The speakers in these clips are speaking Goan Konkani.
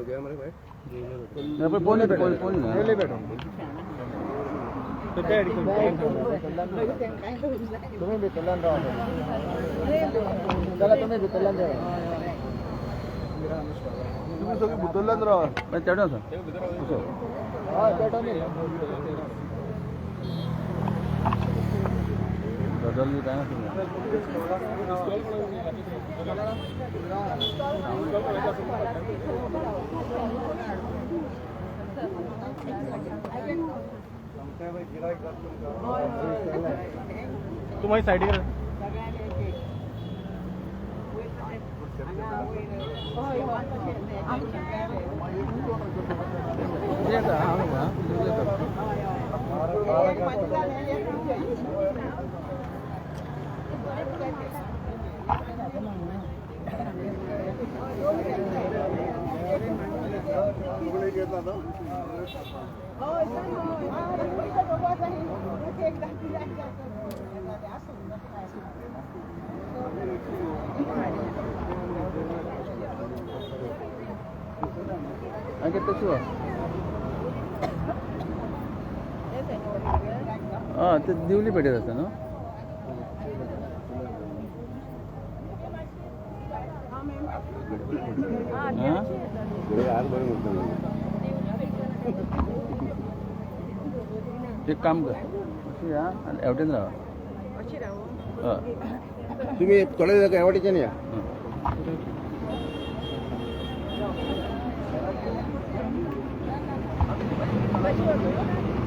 गया मरे भाई. पोनी पोनी पोनी. तुम्ही भितरल्यान रावा, चला तुम्ही भितरल्यान रावा. तुम्ही सगळी भितरल्यान रावा. चेडो आसा. हय, पेटोवन गजल बी काय नासलें. तू मागीर सायडीक. आनी तशी आं, ते दिवली पेटयत आसता न्हू. आं. हात बरें म्हणटा. एक काम कर, अशी या आनी हेवटेन रावा. हय. तुम्ही थोडे एवढ्याच्यान या.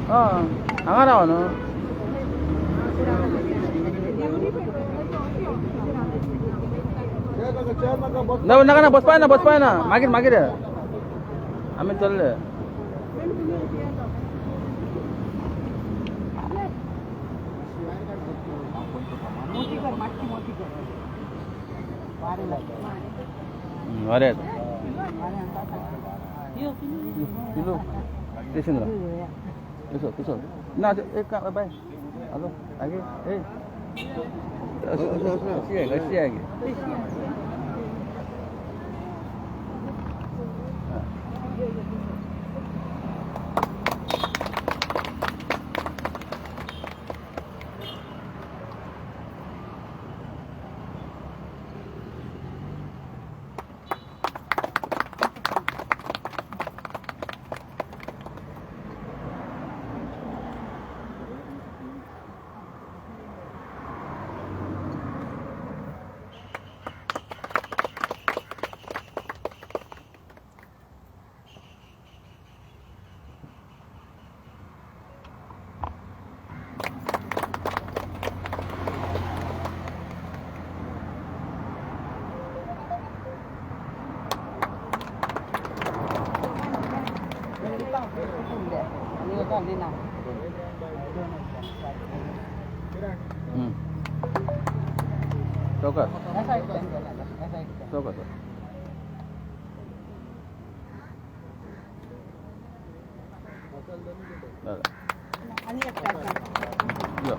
हय, हांगा रावा न्हू. ना, नाका ना, बसपाय ना, बसपाय ना. मागीर मागीर आमी चल्ले. बरें येता. पिलू, स्टेशन राव. तसो तसो ना, एक काम बाय. हॅलो, आगे ए, अशी आहे, अशी आहे. चौकात चौकात. यो.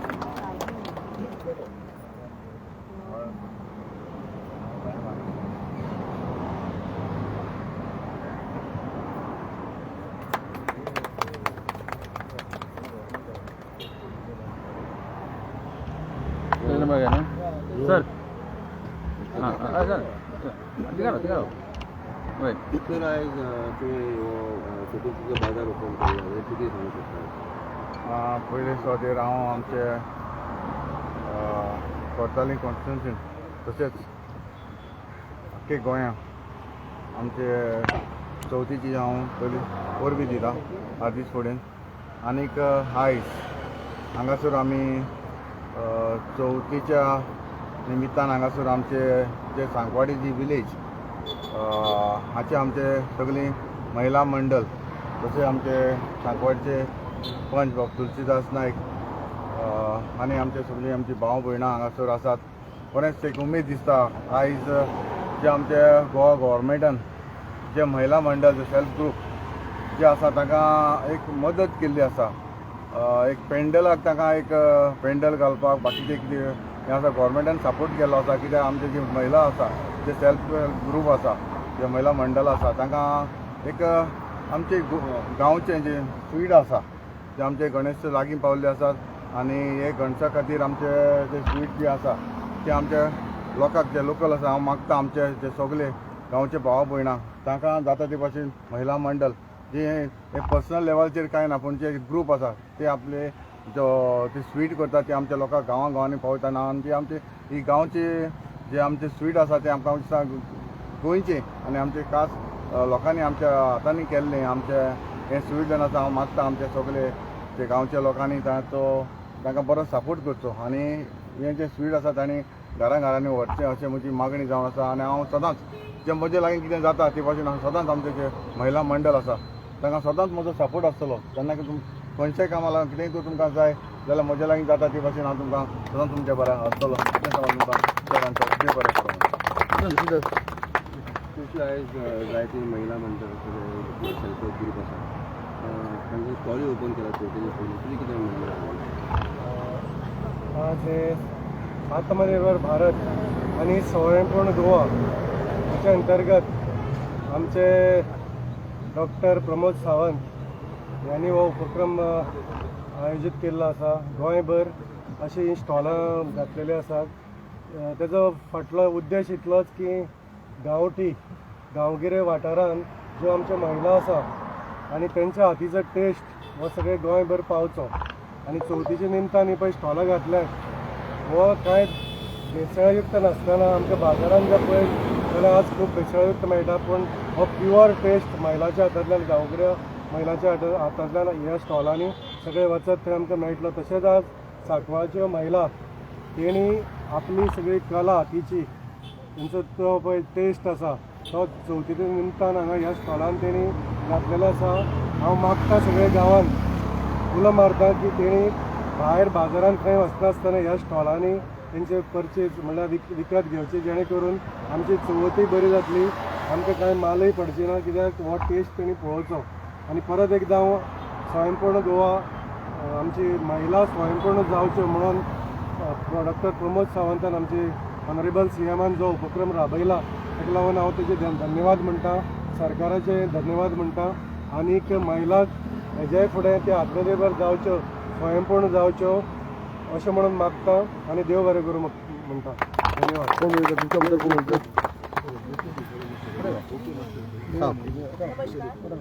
नंबर घ्या ना सर. हां हां सर, थिंगा राव, थिंगा राव. वय. सर, आयज तुवें हो चतुर्थीचो बाजार ओपन केला, हें कितें सांगूंक शकता? पयले सुवातेर हांव आमचे कोर्ताली कॉन्स्टिट्युन्सीन तशेंच आख्खे गोंया आमचे चवथीची हांव पयली परबी दिता हार्दीक फुडें. आनीक आयज हांगासर आमी चवथीच्या निमित्तान हांगासर आमचे जे सांकवाडी जी विलेज हाचे आमचे सगळीं महिला मंडळ तशें आमचे सांकवाडचे पंच बाब तुलसीदास नायक आनी आमचे सगळीं आमची भाव भयणां हांगासर आसात. बरेंच एक उमेद दिसता आयज जे आमचे गोवा गोवोरमेंटान जे महिला मंडळ जे सेल्फ ग्रूप जे आसा तांकां एक मदत केल्ली आसा. एक पेंडलाक तांकां एक पेंडल घालपाक बाकीचें कितें हें आसा, गोवोरमेंटान सपोर्ट केल्लो आसा. कित्याक आमचे जी महिला आसा, जे सेल्फ हेल्प ग्रूप आसा, जे महिला मंडळ आसा, तांकां एक आमचे गांवचे जे स्वीट आसा जे आमचे गणेश लागीं पावल्ले आसात आनी हे गणसा खातीर आमचे जे स्वीट जे आसा ते आमच्या लोकांक जे लोकल आसा, हांव मागता आमचे जे सगळे गांवचे भावा भयणां तांकां जाता ते भाशेन महिला मंडळ जे हे पर्सनल लेवलचेर कांय ना, पूण जे ग्रूप आसा ते आपले जो ते स्वीट करता ते आमच्या लोकांक गांवां गांवांनी पावयता. आनी ती आमची ही गांवची जे आमचे स्वीट आसा ते आमकां दिसता गोंयचे आनी आमचे खास लोकांनी आमच्या हातांनी केल्लें आमचे हें स्वीट जावन आसा. हांव मागता आमचे सगळे जे गांवच्या लोकांनी ताचो तांकां बरो सपोर्ट करचो आनी हें जें स्वीट आसा तांणी घरां घरांनी व्हरचें अशें म्हजी मागणी जावन आसा. आनी हांव सदांच जें म्हजे लागीं कितें जाता ते भाशेन हांव सदांच आमचें जें महिला मंडळ आसा तांकां सदांच म्हजो सपोर्ट आसतलो. जेन्ना की तुम खंयच्याय कामा लागून कितेंय तर तुमकां जाय जाल्यार म्हज्या लागीं जाता ते भाशेन हांव तुमकां सदांच तुमच्या बऱ्या आसतलो. इतलें सांगून तुमकां सगळ्यांचो देव बरें करूं. खुबश्यो आयज जायती महिला मंडळ, सगळे सेल्फ हेल्प ग्रूप आसा, तांकां स्टॉलूय ओपन केला चवथीच्या पयलीं. तुजें कितें म्हणणें? आज हे आत्मनिर्भर भारत आणि स्वयंपूर्ण गोवा हाच्या अंतर्गत आमचे डॉक्टर प्रमोद सावंत यांनी हो उपक्रम आयोजीत केल्लो आसा. गोंयभर अशीं स्टॉलां घातलेली आसात. तेजो फाटलो उद्देश इतलोच की गांवठी गांवगिरे वाठारांत ज्यो आमच्यो महिला आसा आनी तेंच्या हातीचो टेस्ट हो सगळे गोंयभर पावचो. आनी चवथीच्या निमतान ही पळय स्टॉलां घातल्यात, हो कांय भेसळयुक्त नासतना आमच्या बाजारान जर पळयत जाल्यार आज खूब भेसळयुक्त मेळटा, पूण हो प्युअर टेस्ट महिलाच्या हातांतल्यान, गांवगिऱ्या महिलाच्या हातांतल्यान ह्या स्टॉलांनी सगळे वचत थंय आमकां मेळटलो. तशेंच आज सांकवाळच्यो महिला तेणी आपली सगळी कला हातीची, तेंचो तो पळय टेस्ट आसा तो चवथीच्या निमतान हांगा ह्या स्टॉलान तेणी घातलेलो आसा. हांव मागता सगळे गांवान उलो मारता की तेणी भायर बाजारांत खंय वचनासतना ह्या स्टॉलांनी तेंचे परचेज म्हणल्यार विकत घेवचे, जेणे करून आमची चवथूय बरी जातली, आमकां कांय मालूय पडची ना, कित्याक हो टेस्ट तेणी पळोवचो. आनी परत एकदां हांव स्वयंपूर्ण गोवा, आमची महिला स्वयंपूर्ण जावच्यो म्हणून डॉक्टर प्रमोद सावंतान, आमचे ऑनरेबल सी एमान जो उपक्रम राबयला ताका लागून हांव तेजे धन्यवाद म्हणटा, सरकाराचे धन्यवाद म्हणटा. आनीक महिलाक हेज्याय फुडें ते आत्मनिर्भर जावच्यो, स्वयंपूर्ण जावच्यो अशें म्हणून मागता आनी देव बरें करूं म्हणटा. धन्यवाद. कोण उलयता? तुमच्या बद्दल कोण उलयता? नमस्कार,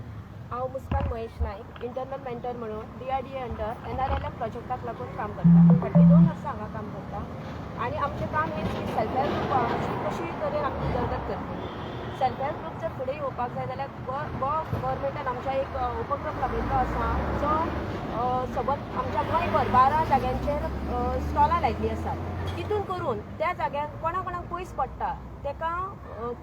हांव मुस्कान महेश नायक, इंटरनल मेंटर म्हणून DRDA under NRLM प्रोजेक्टाक लागून काम करता. फाटलीं 2 वर्सां हांगा काम करता आनी आमचें काम हेंच की सेल्फ हेल्प ग्रुपाची कशी तरेन आमी उदरगत करतली. सेल्फ हेल्प ग्रूप जर फुडें येवपाक जाय जाल्यार गव्हर्मेंटान आमच्या एक उपक्रम राबयल्लो आसा, जो सबंद आमच्या गोंयभर 12 जाग्यांचेर स्टॉलां लायिल्लीं आसात. तितून करून त्या जाग्यार कोणा कोणाक पयस पडटा तेका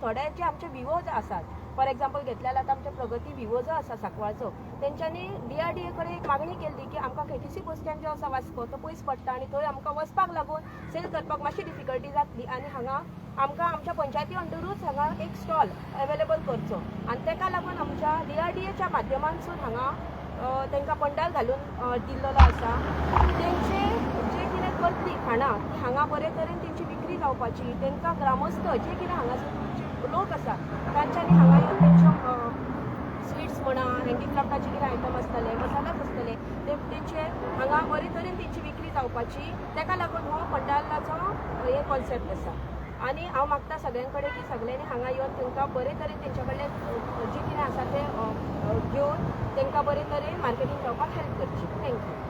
थोडे जे आमचे विवोज आसात, फॉर एग्जाम्पल घेतले जाल्यार आतां आमचे प्रगती विवो जो आसा सांकवाळचो, तेंच्यांनी DRDA कडेन एक मागणी केल्ली की आमकां KTC bus stand जो आसा वास्को तो पयस पडटा आनी थंय आमकां वचपाक लागून सेल करपाक मातशी डिफिकल्टी जातली आनी हांगा आमकां आमच्या पंचायती अंडरूच हांगा एक स्टॉल अवेलेबल करचो. आनी तेका लागून आमच्या DRDAच्या माध्यमांतसून हांगा तांकां पंडाल घालून दिल्लो आसा. तेंचे जे कितें करतली खाणां ती हांगा बरे तरेन तेंची विक्री जावपाची, तांकां ग्रामस्थ जे कितें हांगासर लोक आसा तांच्यांनी हांगा येवन तेंच्यो स्विट्स म्हणा, हँडीक्राफ्टाचे कितें आयटम आसतले, मसालाच आसतले, ते तेंचे हांगा बरे तरेन तेंची विक्री जावपाची. तेका लागून हो पंडालाचो हे कॉन्सेप्ट आसा. आनी हांव मागता सगळ्यां कडेन की सगळ्यांनी हांगा येवन तांकां बरे तरेन तेंच्या कडल्यान जे कितें आसा तें घेवन तांकां बरे तरेन मार्केटींग जावपाक हेल्प करची. Thank you.